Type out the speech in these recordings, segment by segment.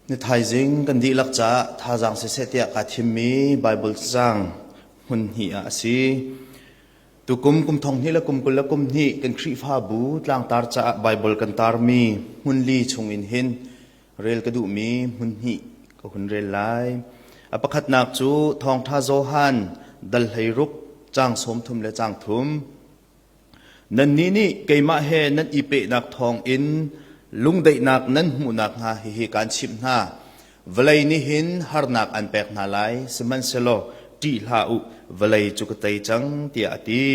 Ni thaizing kan dihlak caah thazaang siseh tiah kaa thimmi Baibal caang hmun hnih ah a si. Tukum kum thong hnih le kum 20 le kum hnih kan Khrihfabu tlangtar caah Baibal kan tarmi hmun li chung in hin rel ka duhmi hmun hnih ka hun rel lai. A pakhatnak cu Thawngṭha Johan dal 16 caang 30 le caang thum. Nannih nih keimah he nan i pehnak thawngin lungdaihnak nan hmuh nakhnga hihi kaan chimh hna. Vawlei nih hin harnak an pek hna lai, sihmanhsehlaw ṭih hlah u, vawlei cu ka tei cang, tiah a ti.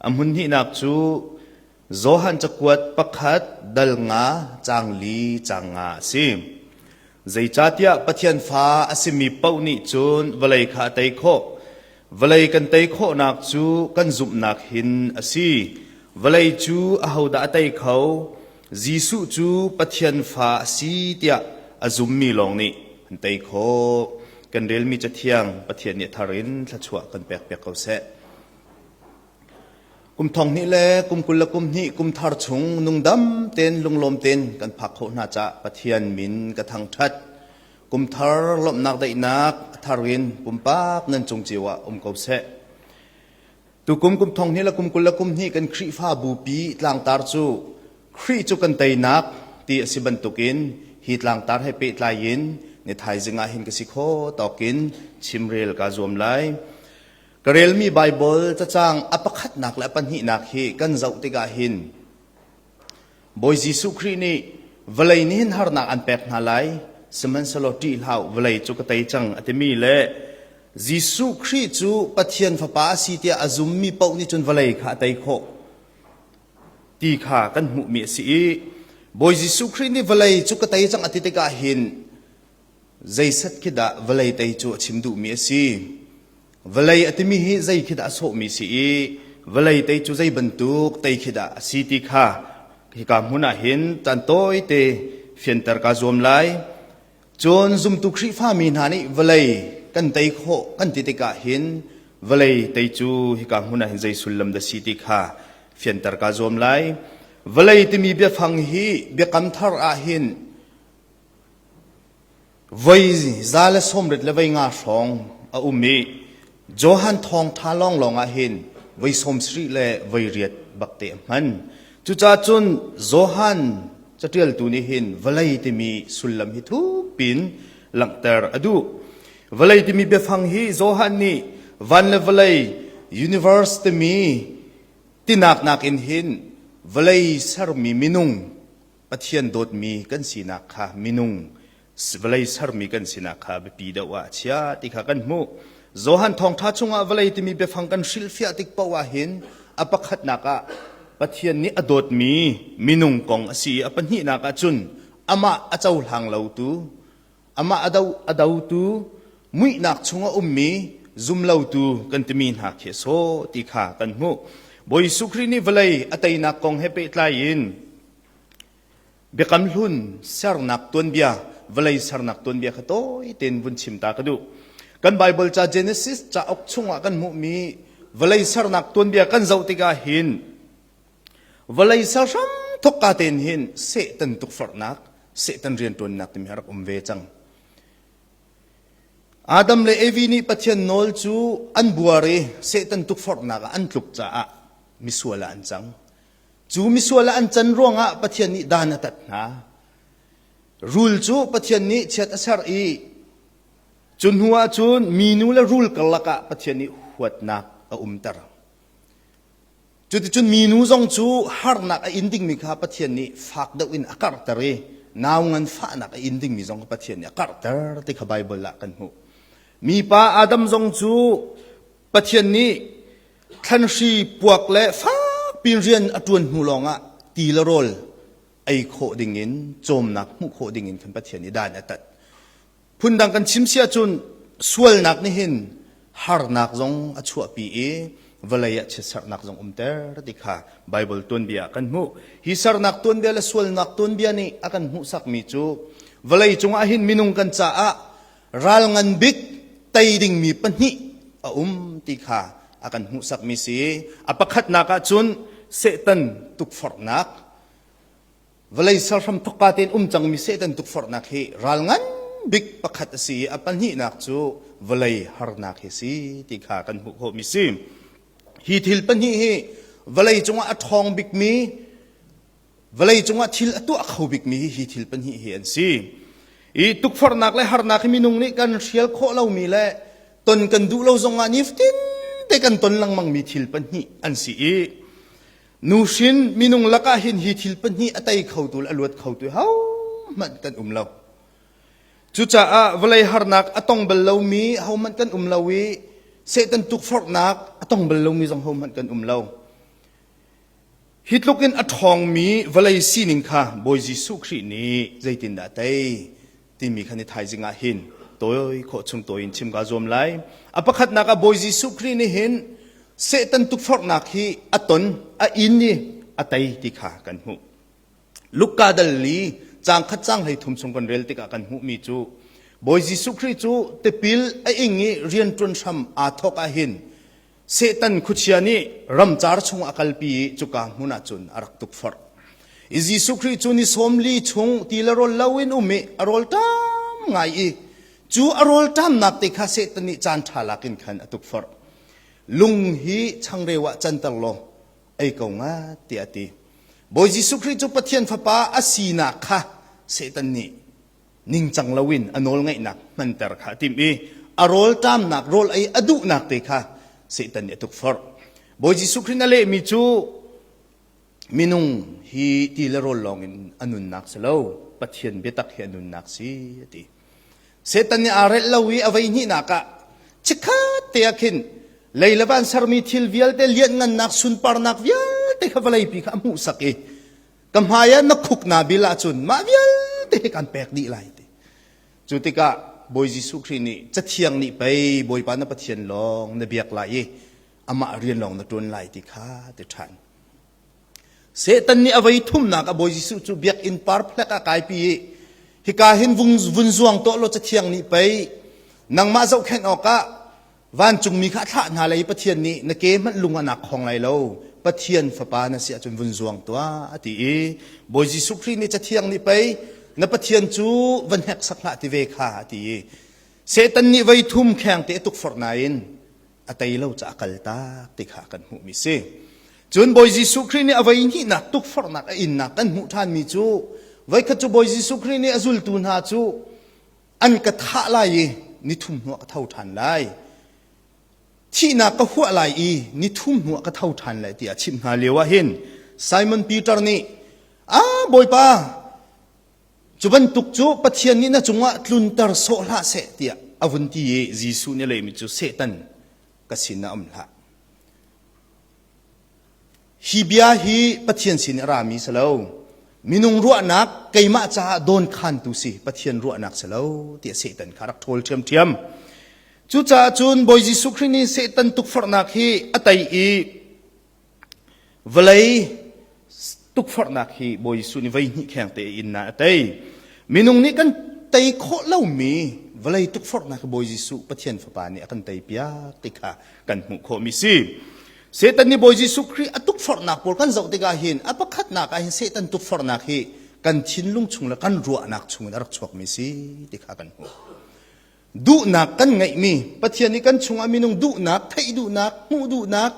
A hmun hnihnak cu Johan cakuat pakhat dal nga caang li caang nga a si. Zeicahtiah Pathian fa a simi paoh nih cun vawlei kha a tei khawh. Vawlei kan tei khawhnak cu kan zumhnak hin a si. Vawlei cu ahodah a tei kho? Jesuh cu Pathian fa a si tiah a zummi lawng nih an tei khawh. Kan relmi Cathiang Pathian nih a thar in thluachuah kan pekpiak ko seh. Kum thong hnih le kum 21 kum thar chung nungdam tein lunglawm tein kan phak khawh hna caah Pathian min ka thangṭhat. Kum thar lawmhnak daihnak a thar in pumpak nan cung cio ah um ko seh. Tukum kum thong hnih le kum 22 kan Khrihfabu pi tlangtar cu Khrih cu kan teinak ti a si bantukin hi tlangtar he pehtlai in ni thaizing ah hin ka si kho tawkin chimrel kaa zuam lai. Ka relmi Baibal cacang a pakhatnak le a pahnihnak hi kan zoh tikah hin Bawi Jesuh Khrih nih vawlei nih hin harnak an pek hna lai, sihmanhsehlaw ṭih hlah u, vawlei cu ka tei cang a timi le Jesuh Khrih cu Pathian Fapa a si tiah a zummi paoh nih cun vawlei kha a tei khawh ti kha kan hmuhmi a si i Bawi Jesuh Khrih nih vawlei cu ka tei cang a ti tikah hin Zeiset khi dah vawlei tei cu a chim duhmi a si? Vawlei a timi hi zei khi dah a sawhmi si i vawlei tei cu zei bantuk tei khi dah a si ti kha hika hmun ah hin caan tawite fianter kaa zuam lai. Cun zumtu Khrihfami hna nih vawlei kan tei khawh kan ti tikah hin vawlei tei cu hika hmun ah hin zei sullam dah si ti kha fianter kaa zuam lai. Vawlei timi biafang hi Biakam Thar ah hin Voi 185 hrawng a um i Johan thawngṭha lawnglawng ah hin voi 78 bakte a hman. Cucaah cun Johan caṭialtu nih hin vawlei timi sullam hi thukpiin langhter a duh. Vawlei timi biafang hi Johan nih van le vawlei universe timi tinak nakin hin vawlei sermi minung Pathian dawtmi kan sinak kha minung vawlei sermi kan sinak kha biapi deuh ah a chia ti kha kan hmuh. Johan thawngṭha chungah vawlei timi biafang kan hrilhfiah tik paoh ah hin a pakhatnak ah Pathian nih a dawtmi minung kong a si i a pahnihnak ah cun amah a cohlang lotu amah a do a dotu muihnak chung a ummi zumlotu kan timi hna khi a sawh ti kha kan hmuh. Bawi Jesuh Khrih nih vawlei a teinak kong he pehtlai in Biakam Hlun sernak tuanbia, vawlei sernak tuanbia kha tawi tein vun chim ta ka duh. Kan Baibal ca Genesis cauk chungah kan hmuhmi vawlei sernak tuanbia kan zoh tikah hin vawlei ser hram thokka tein hin Satan tukforhnak, Satan rianṭuannak timi a rak um ve cang. Adam le Evi nih Pathian nawl cu an buar i Satan tukforhnak ah an tluk caah misual ah an cang. Cu misual ah an can ruangah Pathian nih dan a tat hna. Rul cu Pathian nih chiat a ser i cu hnu ah cun minu le rul karlak ah Pathian nih huatnak a umter. Cuticun minu zong cu harnak a in dingmi kha Pathian nih fak deuh in a karhter i nau nganfahnak a in dingmi zong kha Pathian nih a karhter ti kha Baibal ah kan hmuh. Mipa Adam zong cu Pathian nih thlanhri puak le fakpi rian a ṭuan hnu lawngah ti le rawl ei khawh dingin cawmnak hmuh khawh dingin khan Pathian nih dan a tat. Phundang kan chim si ahcun sualnak nih hin harnak zong a chuahpi i vawlei ah chiatserhnak zong umter ti kha Baibal tuanbia ah kan hmuh. Hi sernak tuanbia le sualnak tuanbia nih a kan hmuhsakmi cu vawlei cungah hin minung kan caah ral ngan bik tei dingmi pahnih a um ti kha a kan hmuhsakmi si. A pakhatnak ah cun Satan tukforhnak. Vawlei serhram thawkka tein um cangmi Satan tukforhnak hi ral ngan bik pakhat a si i a pahnihnak cu vawlei harnak hi si ti kha kan hmuh khawhmi si. Hi thil pahnih hi vawlei cungah a ṭhawng bikmi vawlei cungah thil a tuah kho bikmi hi hi thil pahnih hi an si. I tukforhnak le harnak hi minung nih kan hrial khawh lomi le ton kan duh lo zongah nifatin te kan ton lengmangmi thil pahnih an si i Nuhrin minung lakah hin hi thil pahnih a tei khotu le a luat khotu hohmanh kan um lo. Cucaah vawlei harnak a tong bal lomi hohmanh kan um lo i Satan tukforhnak a tong bal lomi zong hohmanh kan um lo. Hi tluk in a ṭhawngmi vawlei sining kha Bawi Jesuh Khrih nih zeitindah a tei timi kha ni thaizing ah hin tawi khawh chung tawi in chim kaa zuam lai. A pakhatnak ah Bawi Jesuh Khrih nih hin Satan tukforhnak hi a ton, a in i a tei ti kha kan hmuh. Luka dal li caang khat caang hlei thum chung kan rel tikah kan hmuhmi cu Bawi Jesuh Khrih cu tipil a ing i rianṭuan hram aa thawk ah hin Satan khuachia nih ramcar chung a kalpi i cuka hmun ah cun a rak tukforh. I Jesuh Khrih cu ni sawmli chung ti le rawl loin um i a rawl ṭam ngai i cu a rawl ṭamnak te kha Satan nih caan ṭha lak in khan a tukforh. Lung hi changreu ah canter law ei ko nga tiah a ti. Bawi Jesuh Khrih cu Pathian Fapa a sinak kha Satan nih ningcang loin a nawlngaihnak hmanter kha a timh i a rawlṭamnak rawl ei a duhnak te kha Satan nih a tukforh. Bawi Jesuh Khrih a lehmi cu minung hi ti le rawl lawngin a nunnak si lo, Pathian biatak hi a nunnak si a ti. Satan nih aa relh lo i a vei hnihnak ah chikkhat te ah khin lei le van sermi thil vialte lianhngannak sunparnak vialte kha vawleipi kha a hmuhsak i ka hmai ah na khuk naa bil ahcun mah vialte hi kan pek dih lai ti. Cu tikah Bawi Jesuh Khrih nih Cathiang nih pei Bawipa na Pathian lawng na biak lai i amah rian lawng na ṭuan lai ti kha ti ṭhan. Satan nih a vei thumnak a Bawi Jesuh cu biakinn parphlek ah kaipi i hika hin vung vun zuang tuah law Cathiang nih pei nangmah zohkhenh awkah Vancungmi kha a thlah hna lai i Pathian nih na ke hmanh lung ah naa khong lai lo. Pathian fapa na si ahcun vun zuang tuah a ti i Bawi Jesuh Khrih nih Cathiang nih pei na Pathian cu van hneksak hlah ti ve kha a ti i Satan nih voi thum kheng te a tukforh nain a tei lo caah a kal tak ti kha kan hmuhmi si. Cun Bawi Jesuh Khrih nih a voi hnihnak tukforhnak a innak kan hmuh ṭhanmi cu voikhat cu Bawi Jesuh Khrih nih a zultu hna cu an ka thah lai i nithum hnuah ka tho ṭhan lai. Thihnak ka huah lai i nithum hnuah ka tho ṭhan lai tiah a chimh hna lio ah hin Simon Peter nih, Ah Bawipa, cu bantuk cu Pathian nih na cungah tlunter sawh hlah seh tiah a vun ti i Jesuh nih a lehmi cu Satan ka sinah um hlah. Hi bia hi Pathian sin a rami si lo. Minung ruahnak keimah caah dawnkhantu si Pathian ruahnak si lo tiah Satan kha rak ṭhawl ṭhiamṭhiam. Cucaah cun Bawi Jesuh Khrih nih Satan tukforhnak hi a tei i vawlei tukforhnak hi Bawi Jesuh nih voi hnih kheng te in a tei. Minung nih kan tei khawh lomi vawlei tukforhnak hi Bawi Jesuh Pathian Fapa nih a kan tei piak ti kha kan hmuh khawhmi si. Satan nih Bawi Jesuh Khrih a tukforhnak pawl kan zoh tikah hin a pakhatnak ah hin Satan tukforhnak hi kan thinlung chung le kan ruahnak chung in a rak chuakmi si ti kha kan hmuh. Duhnak kan ngeihmi Pathian nih kan chungah minung duhnak, theih duhnak, hmuh duhnak,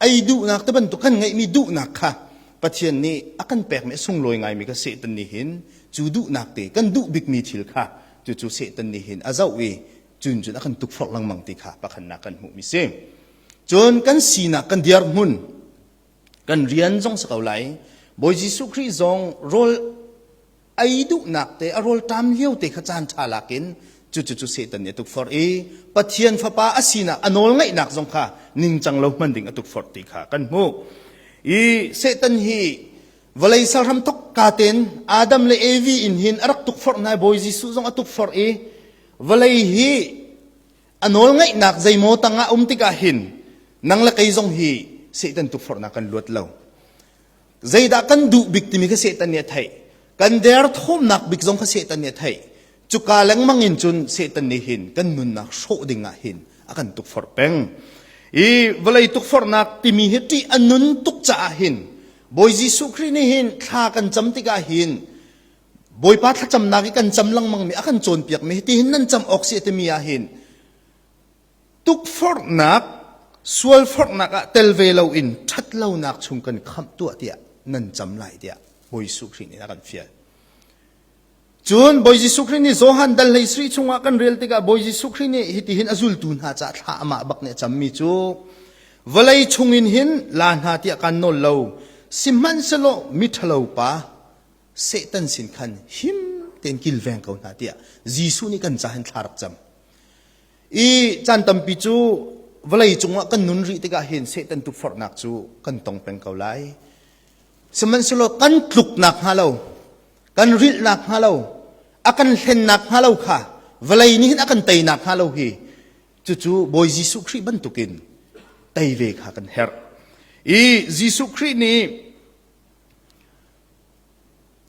ei duhnak te bantuk kan ngeihmi duhnak kha Pathian nih a kan pekmi a sunglawi ngaimi kha Satan nih hin cu duhnak te kan duh bikmi thil kha cucu Satan nih hin a zoh i cun cun a kan tukforh lengmang ti kha pakhatnak kan hmuhmi si. Cun kan sinak kan dirhmun kan rian zong si ko lai. Bawi Jesuh Khrih zong rawl ei duhnak te a rawl ṭam lio te kha caan ṭha lakin cucu cu Satan nih a tukforh i Pathian fapa a sinak a nawl ngeihnak zong kha ningcang lo hman ding a tukforh ti kha kan hmuh. I Satan hi vawlei salhram thok ka ten Adam le Evi in hin a rak tukforh hna i Bawi Jesuh zong a tukforh i vawlei hi a nawlngaihnak zeimaw tangah um tikah hin nang le kei zong hi Satan tukforhnak kan luat lo. Zeidah kan duh bik timi kha Satan nih a theih. Kan derthawmnak bik zong kha Satan nih a theih. Cuka lengmang in cun Satan nih hin kan nunnak hrawh ding ah hin a kan tukforh peng. I vawlei tukforhnak timi hi ṭih a nun tuk caah hin Bawi Jesuh Khrih nih hin thla kan cam tikah hin Bawipa thlacamnak i kan cam lengmang mi a kan cawnpiak mi hi hin nan cam awk si timi ah hin tukforhnak sualforhnak ah tel ve loin ṭhatlonak chung kan khamh tuah tiah nan cam lai tiah Bawi Jesuh Khrih nih a kan fial. Cun Bawi Jesuh Khrih nih Johan dal hlei sri chungah kan rel tikah Bawi Jesuh Khrih nih hitihin a zultu hna caah thla amah bak nih a cammi cu vawlei chungin hin la hna tiah kan nawl lo sihmanhsehlaw miṭhalo pa Satan sin khan him tein kilveng ko hna tiah Jesuh nih kan caah hin thla rak cam. I caan tampi cu vawlei cungah kan nun rih tikah hin Satan tukforhnak cu kan tong peng ko lai. Sihmanhsehlaw kan tluknak hnga lo, kan rilhnak hnga lo, a kan hlennak hnga lo kha vawlei nih hin a kan teinak hnga lo hi cucu Bawi Jesuh Khrih bantukin tei ve kha kan herh. I Jesuh Khrih nih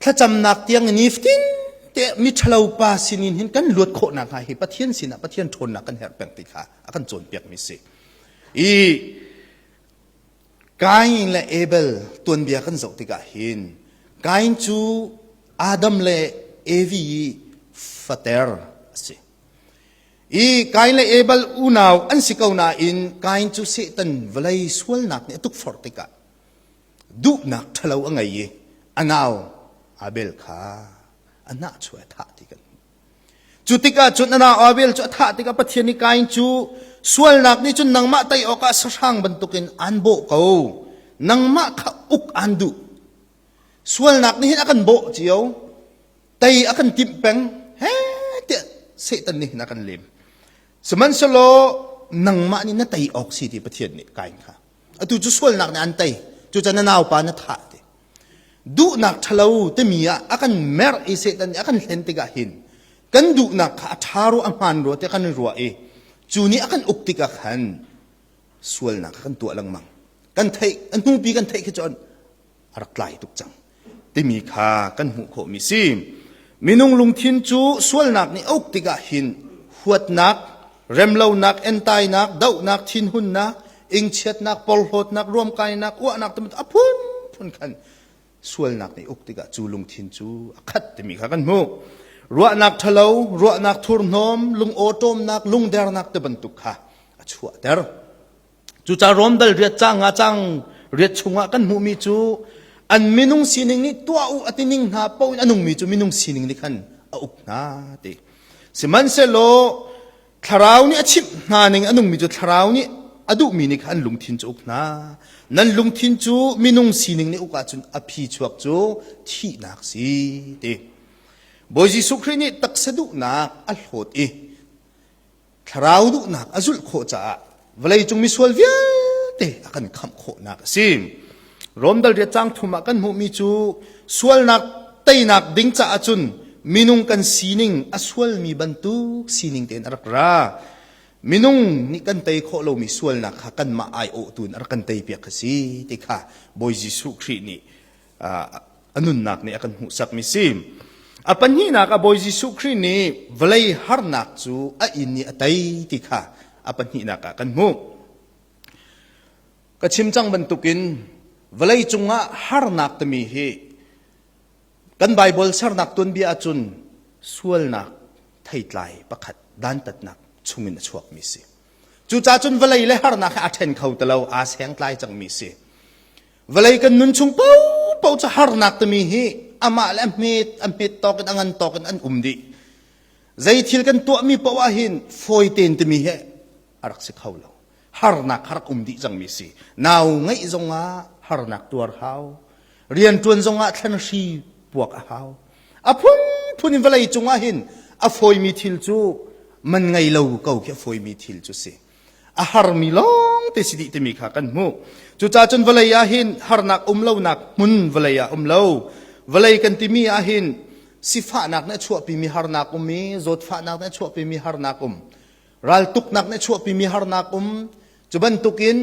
Thlacamnak tiang in nifatin te miṭhalo pa sinin hin kan luat khawh nakhnga hi Pathian sinah Pathian ṭhawnnak kan herh peng ti kha a kan cawnpiakmi si. I Kain le Abel tuanbia kan zoh tikah hin Kain cu Adam le Evi i fater a si. I Kain le Abel unau an si ko nain Kain cu Satan vawlei sualnak nih a tukforh tikah duhnak ṭhalo a ngei i a nau Abel kha a hnahchuah a thah ti kan hmuh. Cu tikah cun a nau Abel cu a thah tikah Pathian nih Kain cu sualnak nih cun nangmah tei awkah sahrang bantukin aan bawh ko. Nangmah kha uk aan duh. Sualnak nih hin a kan bawh cio. Tei a kan timh peng. He tiah Satan nih hin a kan lem. Sihmanhsehlaw nangmah nih na tei awk si ti Pathian nih Kain kha Atu cu sualnak nih an tei. Cucaah na naupa na thah ti. Duhnak ṭhalo timi ah a kan merh i Satan nih a kan hlen tikah hin kan duhnak kha a ṭha rua a hmaan rua tiah kan i ruah i cu nih a kan uk tikah khan sualnak kha kan tuah lengmang. Kan theih, a hnupi kan theih khi cu a rak tlai tuk cang timi kha kan hmuh khawhmi si. Minung lungthin cu sualnak nih a uk tikah hin huatnak, remlonak, entainak, dohnak, thinhunnak, ingchiatnak, porhlawtnak, ruamkainak, uahnak ti a phunphun khan sualnak nih uk tikah cu lungthin cu a khat timi kha kan hmuh. Ruahnak ṭhalo, ruahnak thurhnawm, lungawṭawmnak, lungdernak ti bantuk kha a chuahter. Cucaah Rom dal riat cang ah cang riat chungah kan hmuhmi cu an minung sining nih tuah u a tining hna paoh in a nungmi cu minung sining nih khan a uk hna ti. Sihmanhsehlaw thlarau nih a chimh hna ning a nungmi cu thlarau nih a duhmi nih khan an lungthin cu uk hna. Nan lungthin cu minung sining nih uk ahcun a phi chuak cu thihnak si ti. Bawi Jesuh Khrih nih taksa duhnak a hlawt i thlarau duhnak a zulh khawh caah vawleicung misual vialte a kan khamh khawhnak a si. Rom dal riat cang thum ah kan hmuhmi cu sualnak teinak ding caah cun minung kan sining a sualmi bantuk sining tein a rak ra. Minung nih kan tei khawh lomi sualnak kha kanmah aiawhtu in a rak kan teipiak kha si ti kha Bawi Jesuh Khrih nih a nunnak nih a kan hmuhsakmi si. A pahnihnak ah Bawi Jesuh Khrih nih vawlei harnak cu a inn i a tei ti kha a pahnihnak ah kan hmuh. Ka chim cang bantukin vawlei cungah harnak timi hi kan Baibal sernak tuanbia ahcun sualnak theitlai pakhat dantatnak chungin a chuakmi si. Cucaah cun vawlei le harnak hi aa ṭhen kho ti lo, aa sengtlai cangmi si. Vawlei kan nun chung paohpaoh cu harnak timi hi amah le a hmet a hmet tawk in a ngan tawk in an um dih. Zei thil kan tuahmi paoh ah hin fawi tein timi hi a rak si kho lo. Harnak kha rak um dih cangmi si. Nau ngeih zongah harnak tuar hau. Rianṭuan zongah thlanhri puak a hau. A phunphun in vawlei cungah hin a fawimi thil cu man ngei lo ko khi a fawimi thil cu si. A harmi lawng te si dih timi kha kan hmuh. Cucaah cun vawlei ah hin harnak um lonak hmun vawlei ah um lo. Vawlei kan timi ah hin sifahnak nih a chuahpimi harnak um i zawtfahnak nih a chuahpimi harnak um. Raltuknak nih a chuahpimi harnak um. Cu bantukin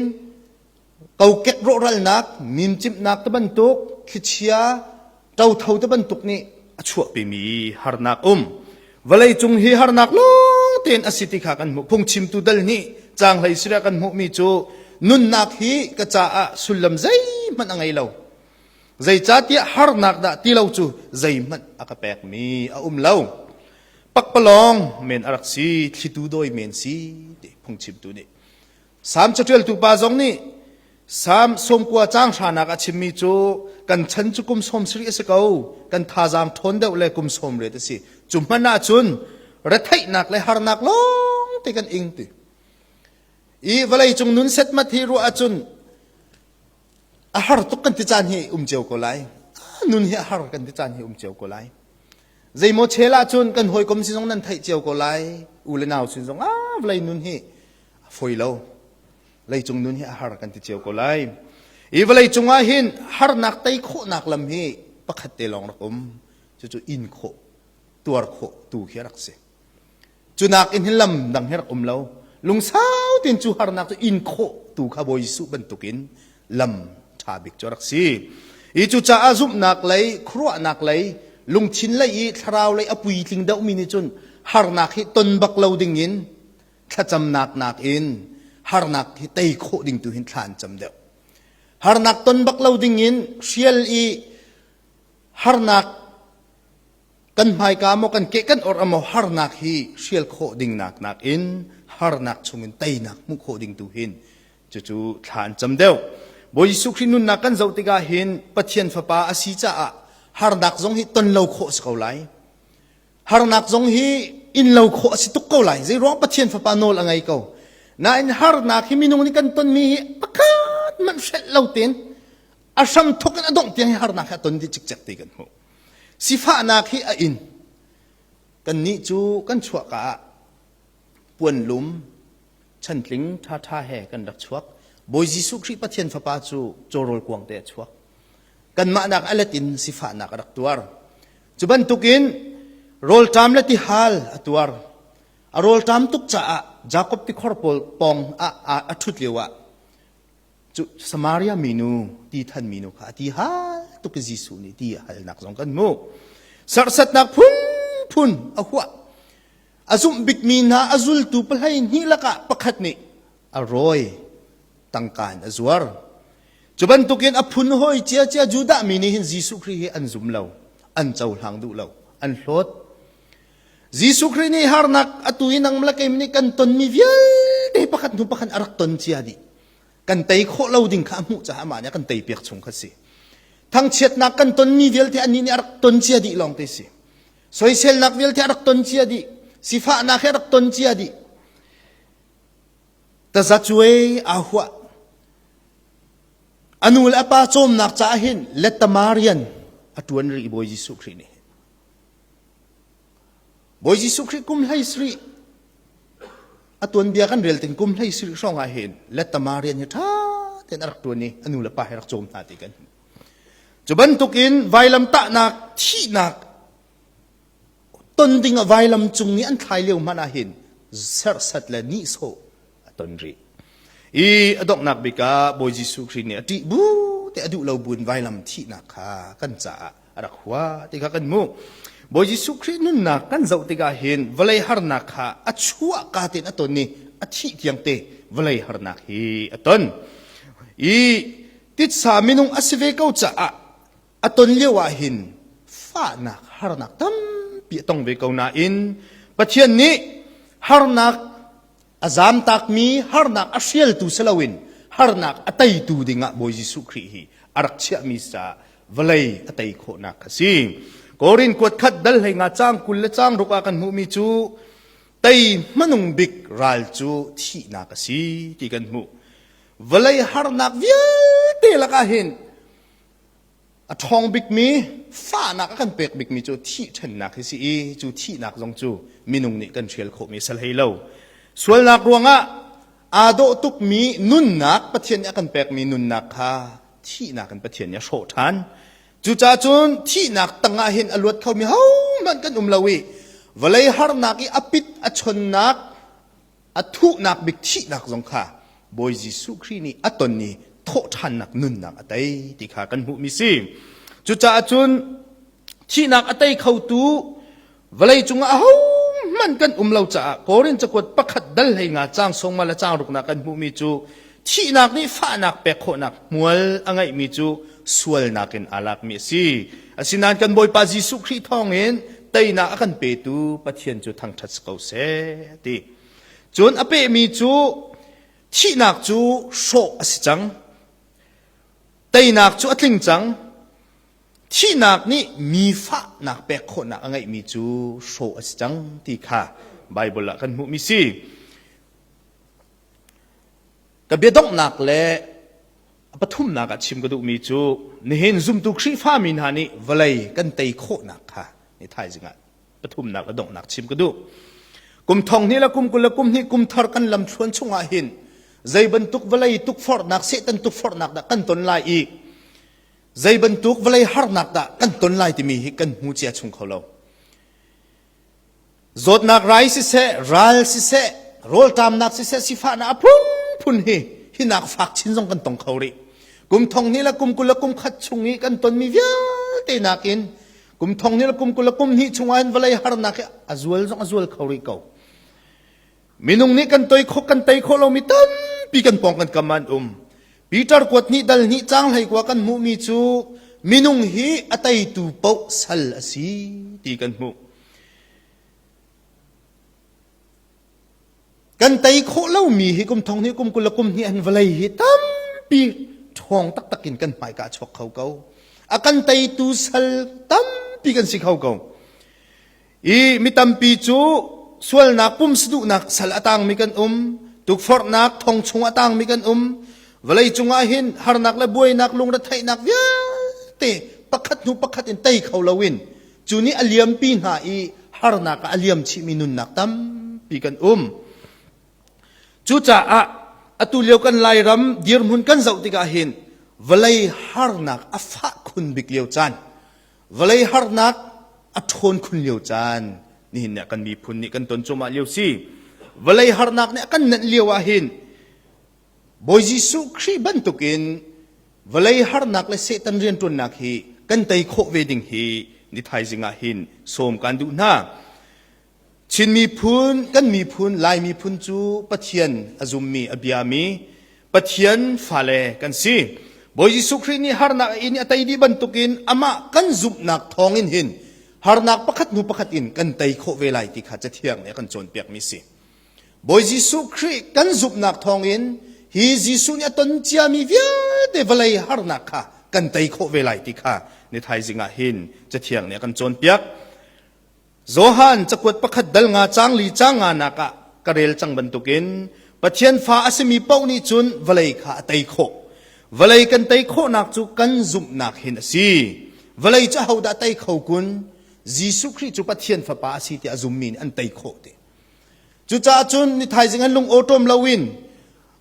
kokek rawhralnak, mimcimhnak te bantuk, thlichia, ṭotho te bantuk nih a chuahpimi harnak um. Vawleicung hi harnak lawng tein a si ti kha kan hmuh. Phungchimtu dal nih caanghlei sira kan hmuhmi cu nunnak hi ka caah sullam zeihmanh a ngei lo. Zeicahtiah harnak dah ti lo cu zeihmanh a ka pekmi a um lo. Pakpalawng men a rak si, thlitu dawi men si, ti phungchimtu nih. Salm caṭialtu pa zong nih Salm sawmkua caang hranak a chimmi cu kan chan cu kum 70 a si ko, kan thazaang ṭhawn deuh le kum 80 a si. Cu hmanh ahcun retheihnak le harnak lawng te kan ing ti. I vawleicung nun setmat hi ruah ahcun a har tuk kan ti caan hi um cio ko lai. Nun hi a har kan ti caan hi um cio ko lai. Zeimaw chel ahcun kan hawikom sin zong nan theih cio ko lai. U le nau sin zong ah vawlei nun hi a fawi lo. Leicung nun hi a har kan ti cio ko lai. I vawlei cungah hin harnak tei khawhnak lam hi pakhat te lawng rak um. Cucu in khawh, tuar khawh tu khi a rak si. Cu nak in hin lam dang hi rak um lo. Lungsau tein cu harnak cu in khawh tu kha Bawi Jesuh bantukin lam ṭha bik cu a rak si. I cucaah zumhnak lei, khuaruahnak lei, lungthin lei i thlarau lei a puitling deuhmi nih cun harnak hi ton bak lo dingin thlacamnak nakin harnak hi tei khawh ding tu hin thla an cam deuh. Harnak ton bak lo dingin hrial i harnak kan hmaika maw kan ke kan or maw harnak hi hrial khawh ding nak nakin harnak chungin teinak hmuh khawh ding tu hin cucu thla an cam deuh. Bawi Jesuh Khrih nunnak kan zoh tikah hin Pathian fapa a si caah harnak zong hi ton lo khawh si ko lai. Harnak zong hi in lo khawh a si tuk ko lai. Zei ruang Pathian fapa nawl a ngei ko. Nain harnak hi minung nih kan tonmi hi pakhat hmanh hrelh lo tein a hram thok in a dongh tiang hi harnak hi a ton dih cikcek ti kan hmuh. Sifahnak hi a in. Kannih cu kan chuahka ah puanlum chantling ṭhaṭha he kan rak chuak. Bawi Jesuh Khrih Pathian Fapa cu cawrawl kuang te a chuak. Kanmah nak a let in sifahnak a rak tuar. Cu bantukin rawlṭam le tihal a tuar. A rawlṭam tuk caah Jakob tikhor pawl pawng ah a ṭhut lio ah Cu Samaria minu, ti than minu kha a ti hal tuk i Jesuh nih ti a halnak zong kan hmuh. Serhsatnak phunphun a huah. A zumh bikmi hna a zultu pahlei hnih lakah pakhat nih a rawi tangka in a zuar. Cu bantukin a phun hawi ciacia Judah mi nih hin Jesuh Khrih hi an zum lo, an cohlang duh lo, an hlawt. Jesuh Khrih nih harnak atu i nang le kei nih kan tonmi vialte pakhat hnu pakhat a rak ton cia dih. Kan tei khawh lo ding kha a hmuh caah amah nih a kan tei piak chung kha si. Thangchiatnak kan tonmi vialte annih nih a rak ton cia dih lawng te si. Soiselnak vialte a rak ton cia dih. Sifahnak he a rak ton cia dih. Tazacuai aa huah. A nu le a pa cawmnak caah hin Letamarian a ṭuan rih Bawi Jesuh Khrih nih. Bawi Jesuh Khrih kum hlei sarih a tuanbia kan rel tin kum hlei sarih hrawng ah hin Lettama rian hi ṭha tein a rak ṭuan i a nu le pa he rak cawm hna ti kan hmuh. Cu bantukin vailam tahnak thihnak ton ding ah vailam cung i an thlai lio hmanh ah hin serhsat le nihsawh a ton rih. I a donghnak bik ah Bawi Jesuh Khrih nih a ṭih bu te a duh lo buin vailam thihnak kha kan caah a rak hua ti kha kan hmuh. Bawi Jesuh Khrih nunnak kan zoh tikah hin vawlei harnak kha a chuah ka tein a ton i a thih tiang te vawlei harnak hi a ton. I titsa minung a si ve ko caah a ton lio ah hin fahnak harnak tampi a tong ve ko nain Pathian nih harnak a zamtakmi harnak a hrialtu si loin harnak a teitu dingah Bawi Jesuh Khrih hi a rak chiahmi caah vawlei a tei khawhnak a si. Korin kuat khat dal hlei nga cang 20 le cang ruk ah kan hmuhmi cu tei hmanung bik ral cu thihnak a si ti kan hmuh. Vawlei harnak vialte lakah hin A ṭhawng bikmi fahnak a kan pek bikmi cu thih ṭhennak hi si i cu thihnak zong cu minung nih kan hrial khawhmi a si hlei lo. Sualnak ruangah aa dawh tukmi nunnak Pathian nih a kan pekmi nunnak kha thihnak in Pathian nih a hrawh ṭhan. Cucaah cun thihnak tangah hin a luat khomi hohmanh kan um lo i vawlei harnak i a pit a chonnak a thuhnak bik thihnak zong kha Bawi Jesuh Khrih nih a ton i thawhṭhannak nunnak a tei ti kha kan hmuhmi si. Cucaah cun thihnak a tei khotu vawlei cungah ahohmanh kan um lo caah Korin cakuat pakhat dal hlei nga caang sawma le caang ruknak kan hmuhmi cu thihnak nih fahnak pek khawhnak hmual a ngeihmi cu sualnak in aa lakmi a si. Asinain kan Bawipa Jesuh Khrih thawngin teinak a kan petu Pathian cu thangṭhat si ko seh ti. Cun a pehmi cu thihnak cu hrawh a si cang. Teinak cu a tling cang. Thihnak nih mi fahnak pek khawhnak a ngeihmi cu hrawh a si cang ti kha Baibal ah kan hmuhmi si. Ka biadonghnak le a pathumnak ah chim ka duhmi cu nihin zumtu Khrihfami hna nih vawlei kan tei khawhnak kha ni thaizing ah pathumnak le donghnak chim ka duh. Kum thong hnih le kum 20 le kum hnih kum thar kan lamthluan chungah hin zei bantuk vawlei tukforhnak Satan tukforhnak dah kan ton lai i zei bantuk vawlei harnak dah kan ton lai timi hi kan hmu cia chung kho lo. Zawtnak rai siseh, ral siseh, rawlṭamnak siseh, sifahnak a phunphun hi hinak fak chin zong kan tong kho rih. Kum thong hnih le kum 20 le kum khat chung i kan tonmi vialte nakin kum thong hnih le kum 20 le kum hnih chungah hin vawlei harnak hi a zual zong a zual kho rih ko. Minung nih kan toi khawh kan tei khawh lomi tampi kan pawng kan kam ah an um. Peter kuat hnih dal hnih caang 19 kan hmuhmi cu minung hi a teitu paoh sal a si ti kan hmuh. Kan tei khawh lomi hi kum thong hnih kum 20 le kum hnih an vawlei hi tampi ṭhawng taktak in kan hmaika a chuak kho ko. A kan teitu sal tampi kan si kho ko. I mi tampi cu sualnak pumsaduhnak sal a tangmi kan um, tukforhnak thong chung a tangmi kan um, vawlei cungah hin harnak le buainak lungretheihnak vialte pakhat hnu pakhat in tei kho loin cu nih a liampi hna i harnak ah a liam chihmi nunnak tampi kan um. Cucaah atu lio kan Lairam dirhmun kan zoh tikah hin vawlei harnak a fah khun bik lio caan Vawlei harnak a ṭhawn khun lio caan nihin nih kan miphun nih kan ton cuahmah lio si. Vawlei harnak nih a kan nenh lio ah hin Bawi Jesuh Khrih bantukin vawlei harnak le Satan rianṭuannak hi kan tei khawh ve ding hi ni thaizing ah hin sawm kan duh hna. Chin miphun, kan miphun, Lai miphun cu Pathian a zummi, a biami, Pathian fale kan si. Bawi Jesuh Khrih nih harnak a in i a tei dih bantukin amah kan zumhnak thawngin hin harnak pakhat hnu pakhat in kan tei khawh ve lai ti kha Cathiang nih a kan cawnpiakmi si. Bawi Jesuh Khrih kan zumhnak thawngin hi Jesuh nih a ton ciami vialte vawlei harnak kha kan tei khawh ve lai ti kha ni thaizing ah hin Cathiang nih a kan cawnpiak. Johan cakuat pakhat dal nga caang li caang nganak ah ka rel cang bantukin Pathian fa a simi paoh nih cun vawlei kha a tei khawh. Vawlei kan tei khawhnak cu kan zumhnak hin a si. Vawlei cu ahodah tei kho kun? Jesuh Khrih cu Pathian fapa a si tiah a zummi nih an tei khawh ti. Cucaah cun ni thaizing an lung awṭawm loin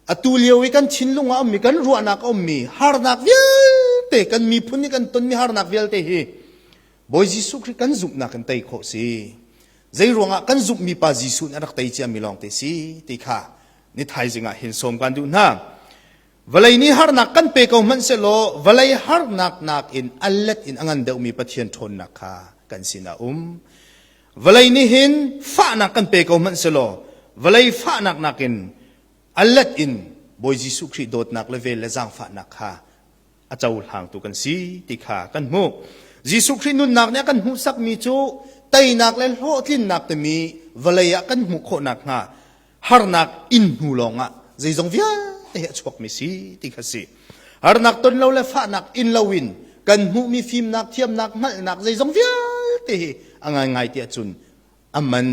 atu lio i kan thinlung ah ummi kan ruahnak a ummi harnak vialte kan miphun nih kan tonmi harnak vialte hi Bawi Jesuh Khrih kan zumhnak in tei khawh si. Zei ruangah kan zumhmi pa Jesuh nih a rak tei ciami lawngte si ti kha ni thaizing ah hin sawm kan duh hna. Vawlei nih harnak kan pe ko hmanh sehlaw vawlei harnak nakin a let in a ngan deuhmi Pathian ṭhawnnak kha kan sinah um. Vawlei nih hin fahnak kan pe ko hmanh sehlaw vawlei fahnak nakin a let in Bawi Jesuh Khrih dawtnak le vel le zaangfahnak kha a cohlangtu kan si ti kha kan hmuh. Jesuh Khrih nunnak nih a kan hmuhsakmi cu teinak le hlawhtlinnak timi vawlei ah kan hmuh khawh nakhnga harnak in hnu lawngah zeizong vialte hi a chuakmi si ti kha si. Harnak ton lo le fahnak in loin kan hmuhmi fimnak, thiamnak, hngalhnak zeizong vialte hi a ngaingai ti ahcun a man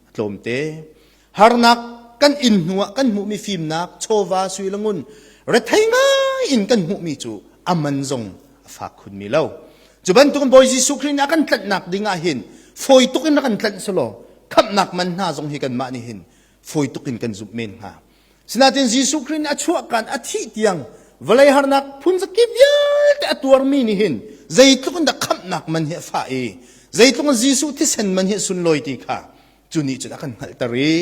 a tlawmte. Harnak kan inn hnuah kan hmuhmi fimnak, chawva, sui le ngun, rethei ngai in kan hmuhmi cu a man zong a fak khunmi lo. Cu bantukin Bawi Jesuh Khrih nih a kan tlanhnak ding ah hin fawi tuk in rak kan tlanh selaw khamhnak man hna zong hi kanmah nih hin fawi tuk in kan zumh men hnga. Sinain Jesuh Khrih nih a chuahkan a thih tiang vawlei harnak phun zakip vialte a tuarmi nih hin zeitluk in dah khamhnak man hi a fah i zeitluk in Jesuh thisen man hi a sunlawi ti kha cu nih cun a kan hngalhter i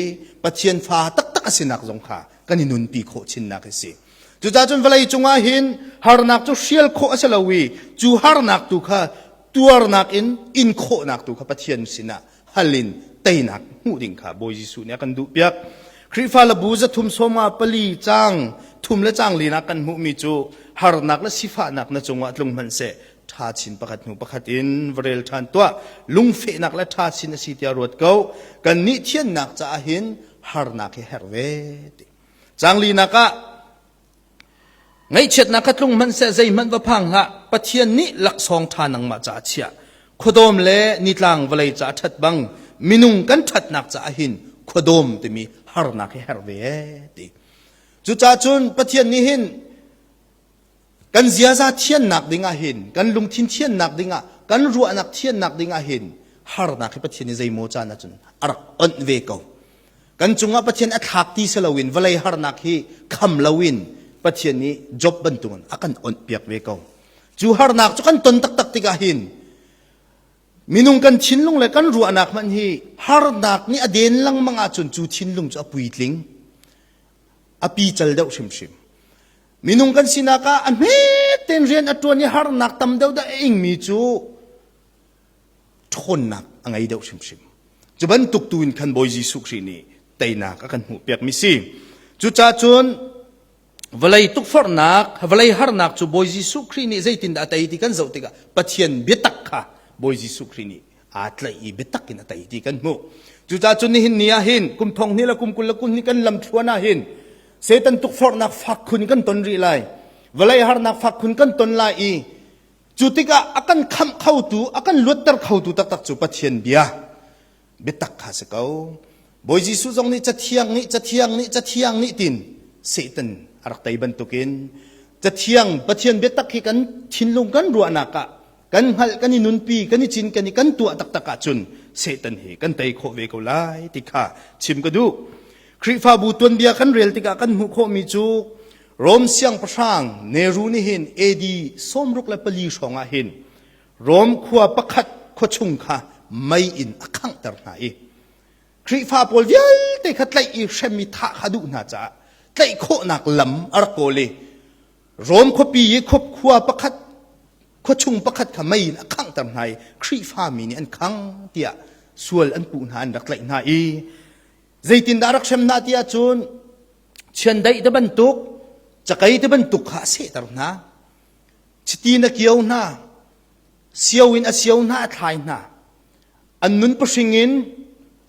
Pathian fa taktak a sinak zong kha kan i nunpi khawh chinnak a si. Cucaah cun vawlei cungah hin harnak cu hrial khawh a si lo i cu harnak tu kha tuarnak in in khawhnak tu kha Pathian sinah hal in teinak hmuh ding kha Bawi Jesuh nih a kan duhpiak. Khrihfa labu zathum sawma pali cang thum le cang linak kan hmuhmi cu harnak le sifahnak na cungah tlung hmanh seh ṭha chin pakhat hnu pakhat in va rel ṭhan tuah. Lungfehnak le ṭha chin a si tiah ruat ko. Kan nih thiannak caah hin harnak hi herh ve. Cang linak ah Ngaihchiatnak kha tlung hmanhseh zeihmanh va phang hlah. Pathian nih laksawng ṭha nangmah caah chiah. Khuadawm le nitlang vawlei caah ṭhat bang minung kan ṭhatnak caah hin khuadawm timi harnak hi herh ve ti. Cucaah cun Pathian nih hin kan ziaza thiannak dingah hin, kan lungthin thiannak dingah, kan ruahnak thiannak dingah hin harnak hi Pathian nih zeimaw caan ahcun a rak onh ve ko. Kan cungah Pathian a thlak ti si loin vawlei harnak hi kham loin Pathian nih Job bantukin a kan onh piak ve ko. Cu harnak cu kan ton taktak tikah hin minung kan thinlung le kan ruahnak hmanh hi harnak nih a den lengmang ahcun cu thinlung cu a puitling, a pical deuh hrimhrim. Minung kan sinak ah a hmet tein rian a ṭuan i harnak tam deuh dah a ingmi cu ṭhawnnak a ngei deuh hrimhrim. Cu bantuk tu in khan Bawi Jesuh Khrih nih teinak a kan hmuhpiakmi si. Cucaah cun vawlei tukforhnak, vawlei harnak cu Bawi Jesuh Khrih nih zeitindah a tei ti kan zoh tikah Pathian biatak kha Bawi Jesuh Khrih nih aa tlaih i biatak in a tei ti kan hmuh. Cucaah cun nihin ni ah hin kum thong hnih le kum 20 le kum hnih kan lamthluan ah hin Satan tukforhnak fak khun kan ton rih lai. Vawlei harnak fak khun kan ton lai i Cu tikah a kan khamh khotu, a kan luatter khotu taktak cu Pathian bia biatak kha si ko. Bawi Jesuh zong nih Cathiang nih, Cathiang nih, Cathiang nih tin Satan a rak tei bantukin Cathiang Pathian biatak hi kan thinlung kan ruahnak ah kan hngalh kan i nunpi kan i cinken i kan tuah taktak ahcun Satan hi kan tei khawh ve ko lai ti kha chim ka duh. Khrihfabu tuanbia kan rel tikah kan hmuh khawhmi cu Rom siangpahrang Nero nih hin AD 64 hrawng ah hin Rom khua pakhat khuachung kha mei in a khanghter hna i Khrihfa pawl vialte kha tlaih i hrem i thah kha duh hna caah tlaih khawhnak lam a rak kawl i Rom khuapi i khua pakhat khuachung pakhat kha mei in a khanghter hna i Khrihfa mi nih an khang tiah sual an puh hna an rak tlaih hna i zeitindah a rak hrem hna ti ahcun chiandeih te bantuk cakei te bantuk kha a sehter hna chiti na kio hna sio in a sio hna a thlai hna an nun pahring in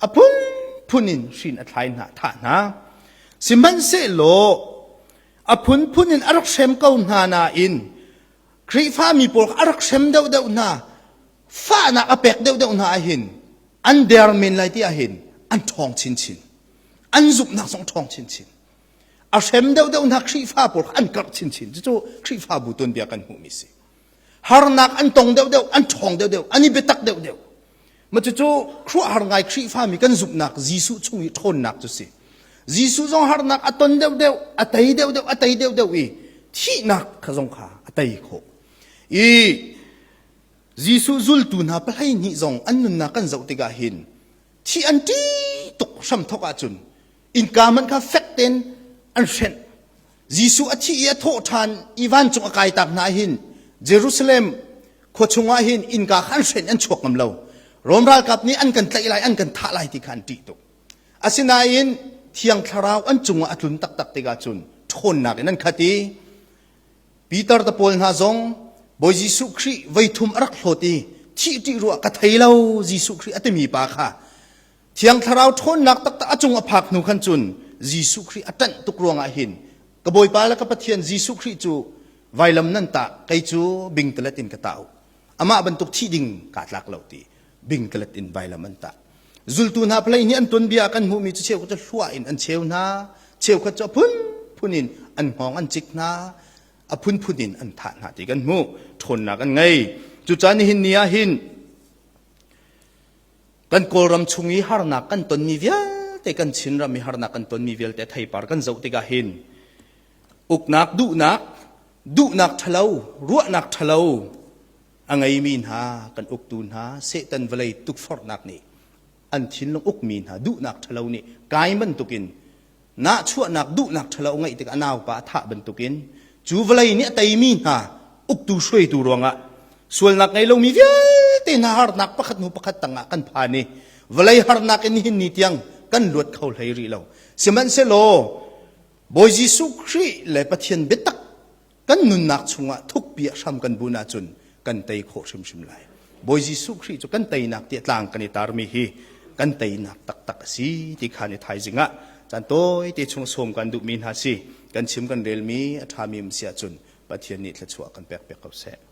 a phunphun in hrin a thlai hna thah hna sihmanhsehlaw a phunphun in a rak hrem ko hna nain Khrihfami pawl a rak hrem deuhdeuh hna fahnak a pek deuhdeuh hna ahhin an der men lai ti ahhin an ṭhawng chinchin an zumhnak zong ṭhawng chinchin a hrem deuhdeuh hna Khrihfa pawl kha an karh chinchin cucu Khrihfabu tuanbia kan hmuhmi si harnak an tong deuhdeuh an ṭhawng deuhdeuh an i biatak deuhdeuh ma cucu khuaruahhar ngai Khrihfami kan zumhnak Jesuh chung i ṭhawnnak cu si Jesuh zong harnak a ton deuhdeuh a tei deuhdeuh a tei deuhdeuh i thihnak kha zong kha a tei khawh i Jesuh zultu hna pahlei hnih zong an nunnak kan zoh tikah hin thi an ṭih tuk hramthawk ahcun innka hmanh kha fek tein an hrenh. Jesuh a thih i a thawh ṭhan i vancung a kai tak hna hin Jerusalem khua chungah hin innka kha an hrenh an chuak ngam lo. Rom ralkap nih an kan tlaih lai an kan thah lai ti kha an ṭih tuk. Asinain Thiang Thlarau an cungah a tlun taktak tikah cun ṭhawnnak in an khat i Peter te pawl hna zong Bawi Jesuh Khrih voithum a rak hlawt i thih ṭih ruah ka thei lo Jesuh Khrih a timi pa kha Thiang Thlarau ṭhawnnak taktak a cung a phak hnu khan cun Jesuh Khrih a ṭanh tuk ruangah hin ka Bawipa le ka Pathian Jesuh Khrih cu vailam nan tah kei cu bingtalet in ka tah u amah bantuk thih ding kaa tlak lo ti bingtalet in vailam an tah zultu hna palei nih an tuanbia kan hmuhmi cu cheukhat cu hluah in an cheu hna cheukhat cu a phunphun in an hngawng an cik hna a phunphun in an thah hna ti kan hmuh ṭhawnnak an ngei cucaah nihin ni ah hin kan Kawlram chung i harnak kan tonmi vialte kan Chinram i harnak kan tonmi vialte theipar kan zoh tikah hin uknak duhnak duhnak ṭhalo ruahnak ṭhalo a ngeimi hna kan uktu hna Satan vawlei tukforhnak nih an thinlung ukmi hna duhnak ṭhalo nih kai bantukin nahchuahnak duhnak ṭhalo ngeih tik a naupa a thah bantukin cu vawlei nih a teimi hna uktu hruaitu ruangah sualnak ngei lomi vialte hna harnak pakhat hnu pakhat tangah kan phan i vawlei harnak in nihin ni tiang Kan luat kho hlei rih lo. Sihmanhsehlaw Bawi Jesuh Khrih le Pathian biatak kan nunnak chungah thukpi ah hram kan bun ahcun kan tei khawh hrimhrim lai. Bawi Jesuh Khrih cu kan teinak tiah tlang kan i tarmi hi kan teinak taktak a si ti khan i thaizing ah caan tawite chung sawm kan duhmi hna si. Kan chim kan relmi a ṭhami um si ahcun Pathian nih thluachuah kan pek piak ko seh.